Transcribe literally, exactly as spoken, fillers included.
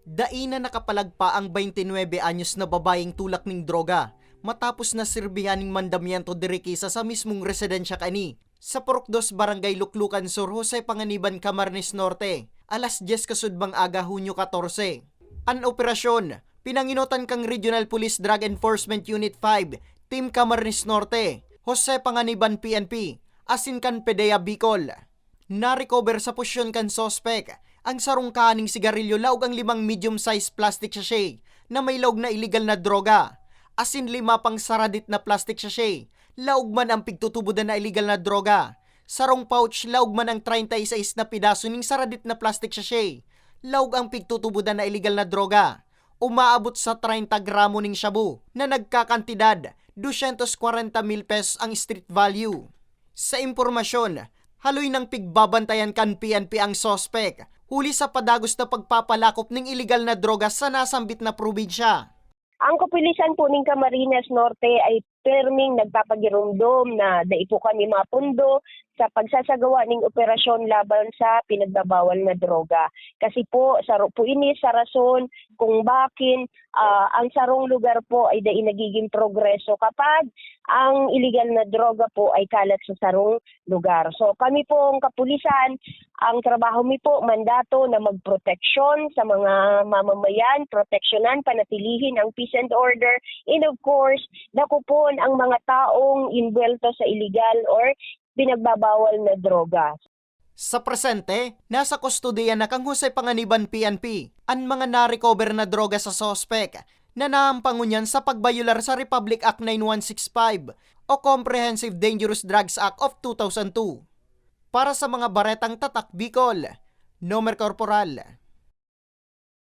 Dai na nakapalagpa ang twenty-nine anyos na babayeng tulak ning droga matapos na sirbihan ning mandamiento diri kisa sa mismong residensya kani sa Purok dos, Barangay Luklukan Sur, Jose Panganiban, Camarines Norte, alas dyes kasudbang aga, Hunyo katorse. An operasyon, pinanginotan kan Regional Police Drug Enforcement Unit five, Team Camarines Norte, Jose Panganiban P N P, asin kan PDEA Bicol. Na-recover sa posyon kan suspek ang sarong kahaning sigarilyo laog ang limang medium-sized plastic sachet na may laog na iligal na droga, asin lima pang saradit na plastic sachet laog man ang pigtutubodan na iligal na droga, sarong pouch laog man ang treinta y seis na pedaso ning saradit na plastic sachet laog ang pigtutubodan na iligal na droga, umaabot sa treinta gramo ning shabu na nagkakantidad dosyentos kwarenta mil pesos ang street value. Sa impormasyon, haloy nang pigbabantayan kan P N P ang suspek, huli sa padagos na pagpapalakop ning iligal na droga sa nasambit na probinsya. Ang kapulisan po ning Camarines Norte ay perming nagpapagirumdom na dai po kami mapundo sa pagsasagawa ning operasyon laban sa pinagbabawal na droga. Kasi po, saro po ini sa rason kung bakin, ah, ang sarong lugar po ay dai nagiging progreso kapag ang iligal na droga po ay kalat sa sarong lugar. So, kami pong kapulisan, ang trabaho mi po, mandato na magproteksyon sa mga mamamayan, proteksyonan, panatilihin ang peace and order, and of course, dakopon ang mga taong inbuwelto sa iligal or pinagbabawal na droga. Sa presente, nasa kustodiya na kan Jose Panganiban P N P an mga na-recover na droga sa suspek na naampang ngunyan sa pagbayolar sa Republic Act nine one six five o Comprehensive Dangerous Drugs Act of two thousand two. Para sa mga baretang Tatak Bicol, Nomer Corporal.